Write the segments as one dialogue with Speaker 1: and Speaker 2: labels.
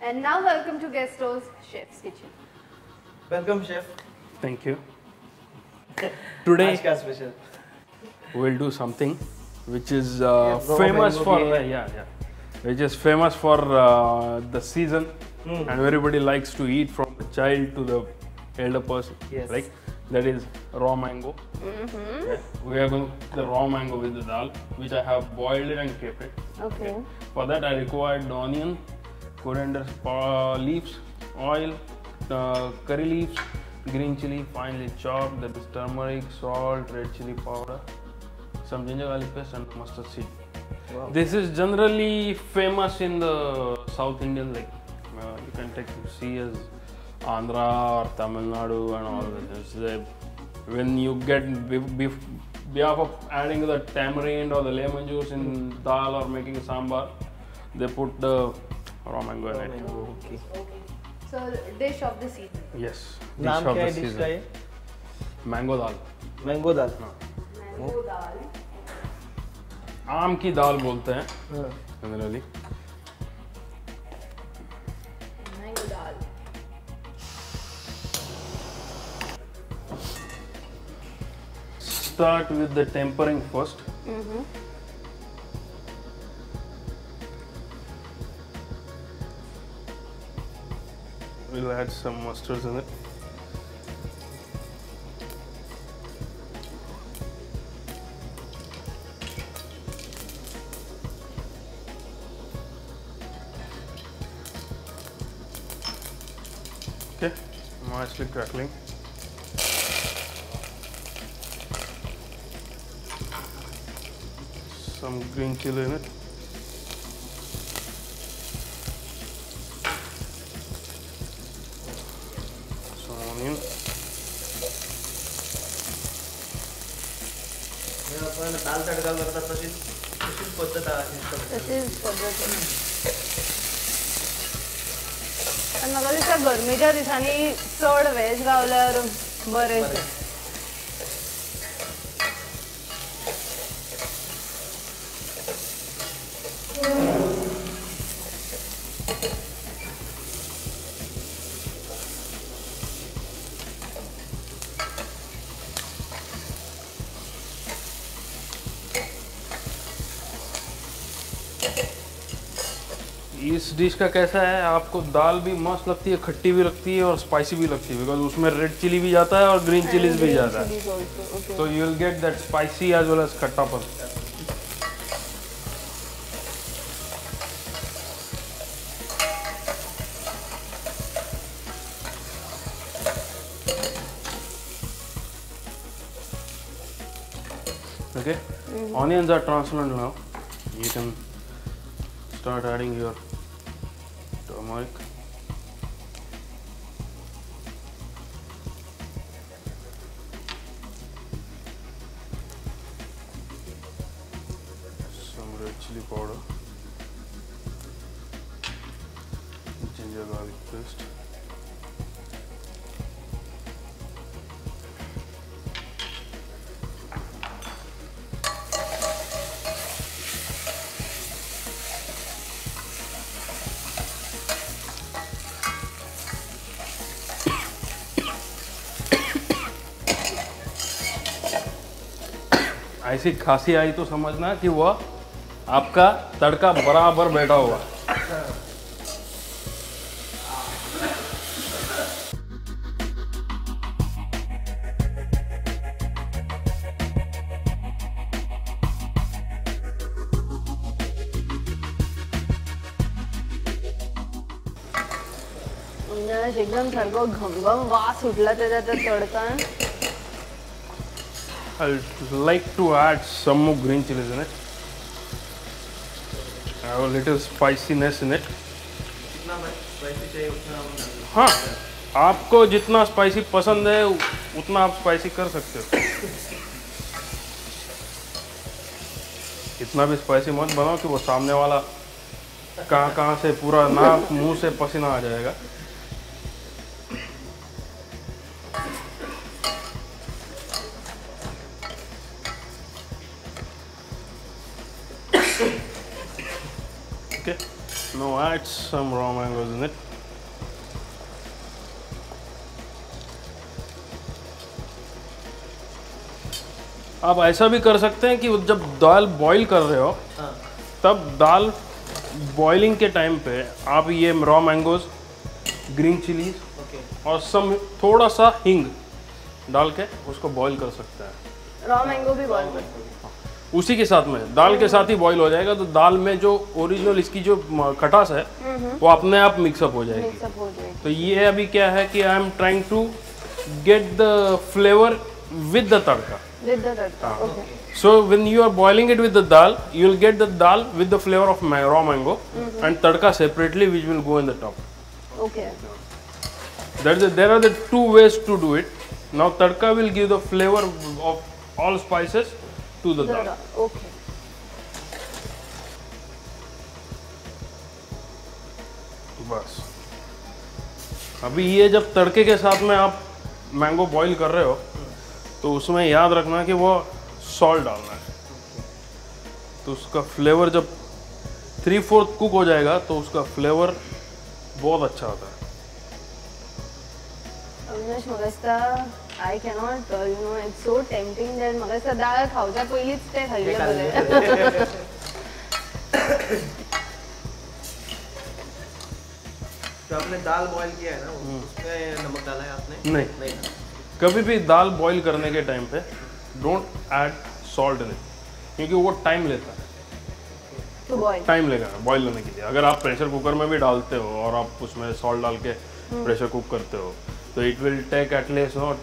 Speaker 1: And now welcome to Guesto's Chef's Kitchen.
Speaker 2: Welcome chef.
Speaker 3: Thank you. Today
Speaker 2: आज का special
Speaker 3: we'll do something which is famous for which is famous for the season and everybody likes to eat from the child to the elder person.
Speaker 2: Yes.
Speaker 3: Like that is raw mango. Yeah. We are going to cook the raw mango with the dal, which I have boiled it and kept it.
Speaker 1: Okay.
Speaker 3: For that I required onion, coriander leaves, oil, curry leaves, green chili finely chopped, that is turmeric, salt, red chili powder, some ginger garlic paste and mustard seed.
Speaker 2: Wow.
Speaker 3: This is generally famous in the South Indian, like you can take see as Andhra or Tamil Nadu and all this. When you get behalf of adding the tamarind or the lemon juice in dal or making a sambar, they put the raw mango in it.
Speaker 2: Okay.
Speaker 1: Okay. So dish of the season.
Speaker 3: Yes. Dish
Speaker 2: नाम
Speaker 3: of
Speaker 2: क्या
Speaker 3: the
Speaker 2: Hai dish का
Speaker 3: season.
Speaker 2: ये?
Speaker 3: Mango dal.
Speaker 2: Mango dal.
Speaker 1: Mango dal.
Speaker 3: आम की दाल बोलते हैं
Speaker 2: हाँ.
Speaker 3: Generally.
Speaker 1: Mango dal.
Speaker 3: Start with the tempering first. We'll add some mustards in it. Okay, nicely crackling. Some green chili in it. Some onion.
Speaker 2: आपण दाल तडका करतात तशीच तशीच पद्धत आहे.
Speaker 1: तशीच पद्धत. आणि म्हाका दिसता गरमेच्या दिसांनी चड वेज गावल्यार बरें.
Speaker 3: इस डिश का कैसा है, आपको दाल भी मस्त लगती है, खट्टी भी लगती है और स्पाइसी भी लगती है, because उसमें रेड चिली भी जाता है और ग्रीन चिलीज भी जाता है. तो you will get that spicy as well as खट्टापन. Okay, onions are translucent now. You can start adding your turmeric. Some red chili powder, ginger garlic paste. ऐसी खांसी आई तो समझना कि वह आपका तड़का बराबर बैठा हुआ.
Speaker 1: एकदम सारको घमघम वास उठला त्याचा त्या तडकान.
Speaker 3: I'd like to add some more green chilies in it. Have a little spiciness in it.
Speaker 2: जितना spicy चाहिए उतना हम डालेंगे.
Speaker 3: हाँ, आपको जितना spicy पसंद है उतना आप spicy कर सकते हो. इतना भी spicy मत बनाओ कि वो सामने वाला कहाँ कहाँ से पूरा नाक मुंह से पसीना आ जाएगा. Okay, Now add some raw mangoes in it. आप ऐसा भी कर सकते हैं कि जब दाल बॉईल कर रहे हो, तब दाल बॉइलिंग के टाइम पे आप ये रॉ मैंगोज, ग्रीन चिलीज और सम थोड़ा सा हींग डाल के उसको बॉईल कर सकते हैं।
Speaker 1: रॉ मैंगो भी बॉईल कर सकते हैं
Speaker 3: उसी के साथ में, दाल के साथ ही बॉईल हो जाएगा। तो दाल में जो ओरिजिनल इसकी जो खटास है वो अपने आप मिक्सअप हो जाएगी। तो ये अभी क्या है कि I am trying to get the flavour with the tadka.
Speaker 1: With the tadka, okay.
Speaker 3: So when you are boiling it with the dal, you will get the dal with the flavor of raw mango and tadka separately, which will go in the top.
Speaker 1: Okay.
Speaker 3: There are the two ways to do it. Now tadka will give the flavor of all spices to the dal.
Speaker 1: Okay.
Speaker 3: बस अभी ये जब तड़के K साथ में आप mango boil कर रहे हो तो उसमें याद रखना कि वो सॉल्ट डालना है। तो उसका फ्लेवर जब 3/4 कुक हो जाएगा तो उसका फ्लेवर बहुत अच्छा आता है।
Speaker 1: अविनाश, म्हाका दिसता I cannot, you know, it's so tempting that म्हाका दिसता दाळ खावच्या पयलींच तें खाल्लें बरें।
Speaker 2: जो आपने दाल बॉईल किया है ना, उसमें नमक डाला है आपने?
Speaker 3: नहीं, नहीं। कभी भी दाल बॉईल करने K time pay don't add salt in it, क्योंकि वो टाइम लेता है।
Speaker 1: तो
Speaker 3: टाइम लेगा बॉईल होने के लिए। अगर आप प्रेशर कुकर में भी डालते हो और आप उसमें सॉल्ट डाल के प्रेशर कुक करते हो तो it will take at least, not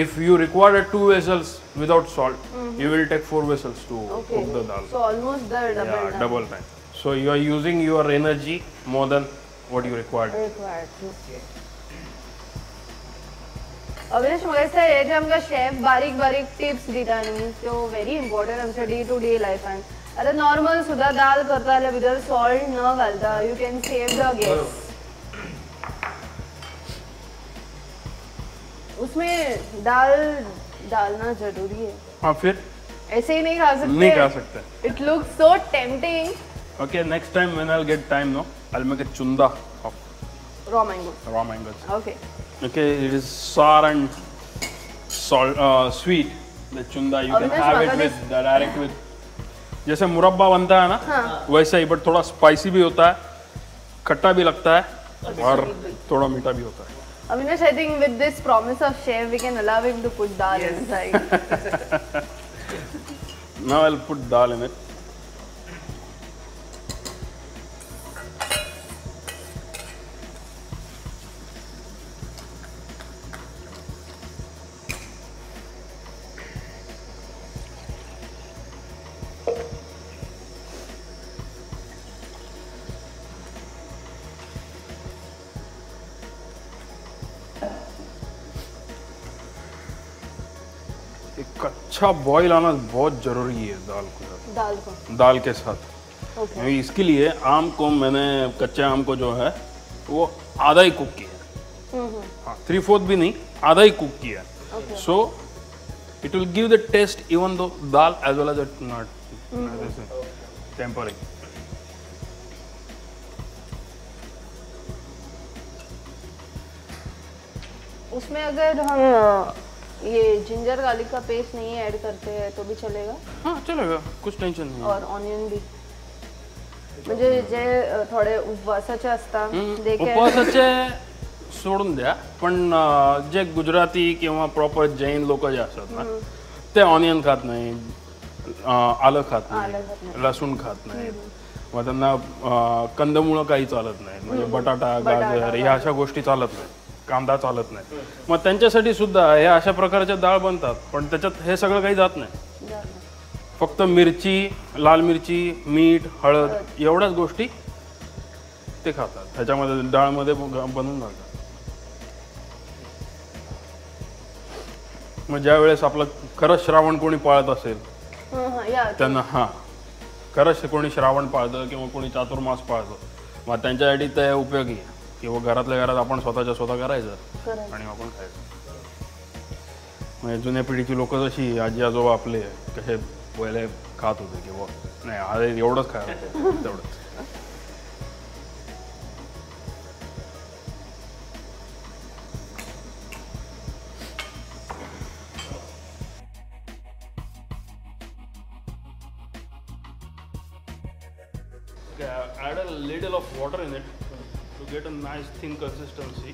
Speaker 3: if you require 2 whistles without salt, you will take 4 whistles to cook the dal.
Speaker 1: So almost the
Speaker 3: double time. So you are using your energy more than what you required.
Speaker 1: Avinash, म्हाका दिसता हे जे आमकां chef बारीक बारीक tips दिता न्ही त्यो very important आमच्या डे टू डे लायफान। आतां नॉर्मल सुद्दां दाल करता जाल्यार भितर सॉल्ट न घालता you can save the gas. उसमें दाल डालना जरूरी है।
Speaker 3: हाँ, फिर
Speaker 1: ऐसे ही नहीं खा सकते।
Speaker 3: नहीं खा सकते।
Speaker 1: It looks so tempting.
Speaker 3: Okay, next time when I will get time no, I will make a chunda of
Speaker 1: raw mango.
Speaker 3: Raw mangoes.
Speaker 1: Okay.
Speaker 3: Okay, it is sour and salt, sweet. The chunda you can have it with the direct with, जैसे मुरब्बा बनता है ना, हाँ. वैसा ही, but थोड़ा spicy भी होता है, खट्टा भी लगता है और थोड़ा मीठा भी होता है।
Speaker 1: Avinash, I think with this promise of chef, we can allow him to put dal inside.
Speaker 3: Now I'll put dal in it. एक अच्छा बॉईल आना बहुत ज़रूरी है दाल को, दाल के साथ। okay. इसके लिए आम को मैंने, कच्चे आम को जो है वो आधा ही कुक किया है। हाँ, 3/4 भी नहीं, आधा ही कुक किया है। So it will give the taste even though dal as well as not tempering.
Speaker 1: उसमें अगर हम ये जिंजर गार्लिक का पेस्ट नहीं ऐड करते हैं तो भी चलेगा?
Speaker 3: हाँ, चलेगा, कुछ टेंशन नहीं।
Speaker 1: और ऑनियन भी, म्हणजे जे थोडे उपवासाचे असतात,
Speaker 3: उपवासाचे सोडून द्या, पण जे गुजराती किंवा प्रॉपर जैन लोक जे असतात ना, ते ऑनियन खात नाही, आलं खात नाही, लसूण खात नाही, मग त्यांना कंदमुळं काही चालत नाही, म्हणजे बटाटा, गाजर ह्या अशा गोष्टी चालत नाही, कांदा चालत नाही। मग त्यांच्यासाठी सुद्धा हे अशा प्रकारच्या डाळ बनतात, पण त्याच्यात हे सगळं काही जात नाही। फक्त मिरची, लाल मिरची, मीठ, हळद एवढ्याच गोष्टी ते खातात, त्याच्यामध्ये डाळमध्ये बनवून घालतात। मग ज्या वेळेस आपलं खरंच श्रावण कोणी पाळत असेल त्यांना, हां, खरंच कोणी श्रावण पाळतं किंवा कोणी चातुर्मास पाळतं, मग त्यांच्यासाठी ते उपयोगी आहे किंवा घरातल्या घरात आपण स्वतःच्या स्वतः करायचं आणि आपण खायचं। म्हणजे जुन्या पिढीची लोक जशी आजी आजोबा आपले कसे पहिले खात होते किंवा नाही आज एवढंच खायला तेवढंच। Add a little of water in it to get a nice thin consistency,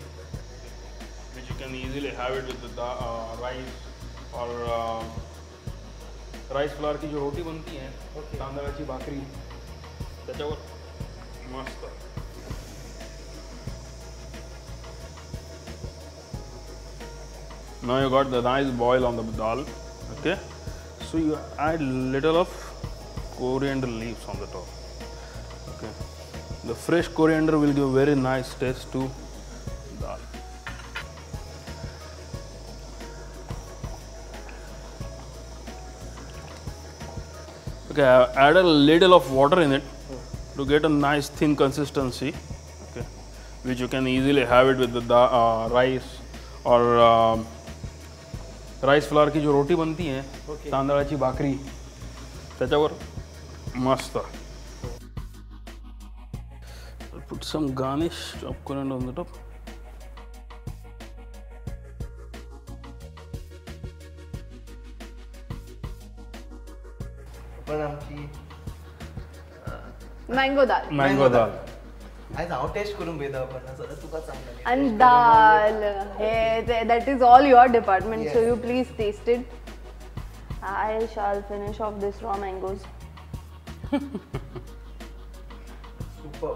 Speaker 3: which you can easily have it with the rice or rice flour की जो रोटी बनती है, तांदळाची भाकरी, त्याच्यावर मस्त. Now you got the nice boil on the dal. Okay, so you add little of coriander leaves on the top. Okay, the fresh coriander will give very nice taste to dal. Okay, I add a little of water in it to get a nice thin consistency. Okay, which you can easily have it with the rice or rice flour की जो रोटी बनती है, तांदळाची भाकरी, त्याच्यावर मस्त. Put some garnish of coriander on the top.
Speaker 2: पण आमची
Speaker 1: mango दाल.
Speaker 3: Mango दाल
Speaker 2: आयज हांव टेस्ट करून पळयता आपण, सदांच तुका सांगता.
Speaker 1: आनी दाल हे that is all your department, so you please taste it. I shall finish off this raw mangoes.
Speaker 2: Super.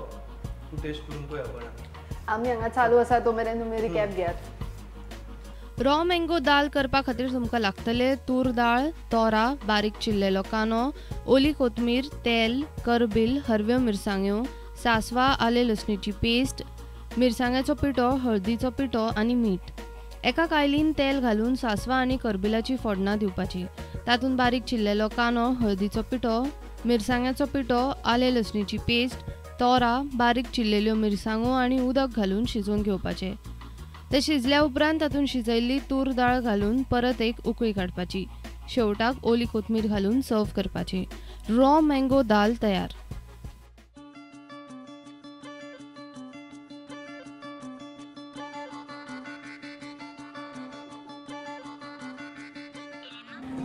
Speaker 2: तूं टेस्ट करून पळय आपण.
Speaker 1: आमी हांगा चालू आसा तो मेरेन तुमी रिकॅप घेयात.
Speaker 4: रॉ मँगो दाल करपा खातीर तुमकां लागतले तूर दाळ, तोरा, बारीक चिरलेलो कांदो, ओली कोथमीर, तेल, करबील, हरव्यो मिरसांग्यो, सांसवां, आले लसणीची पेस्ट, मिरसांग्याचो पिठो, हळदीचो पिठो आनी मीठ. एका कायलीन तेल घालून सांसवां आनी करबिलाची फोडणां दिवपाची. तातूंत बारीक चिरलेलो कांदो, हळदीचो पिठो, मिरसांग्याचो पिठो, आले लसणीची पेस्ट, तोरा, बारीक चिरलेल्यो मिरसांगो आनी उदक घालून शिजोवन घेवपाचें. ते शिजल्या उपरांत तातूंत शिजयल्ली तूर दाळ घालून परत एक उकळी काडपाची. शेवटाक ओली कोथमीर घालून सर्व करपाची. रॉ मँगो दाल तयार.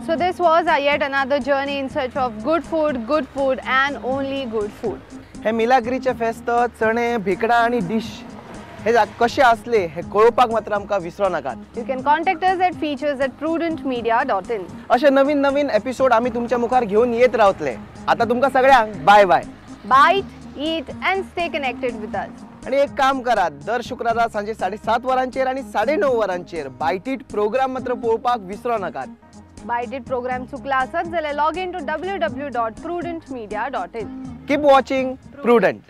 Speaker 1: So this was our yet another journey in search of good food and only good food.
Speaker 2: हे मिलाग्रीचे फेस्त, चणे, भेकडां आनी डिश हे कशे आसले हे कळोवपाक मात्र आमकां विसरो नाकात.
Speaker 1: You can contact us at features@prudentmedia.in.
Speaker 2: अशे नवीन नवीन एपिसोड आमी तुमच्या मुखार घेवन येत रावतले. आतां तुमकां सगळ्यांक bye bye.
Speaker 1: Bite, eat and stay connected with us.
Speaker 2: आनी एक काम करात, दर शुक्रारा सांजे 7:30 वरांचेर आनी 9:30 वरांचेर बायट it programme मात्र पळोवपाक विसरो नाकात.
Speaker 1: बायट it programme चुकला आसत जाल्यार log in to www.prudentmedia.in.
Speaker 2: Keep watching Prudent.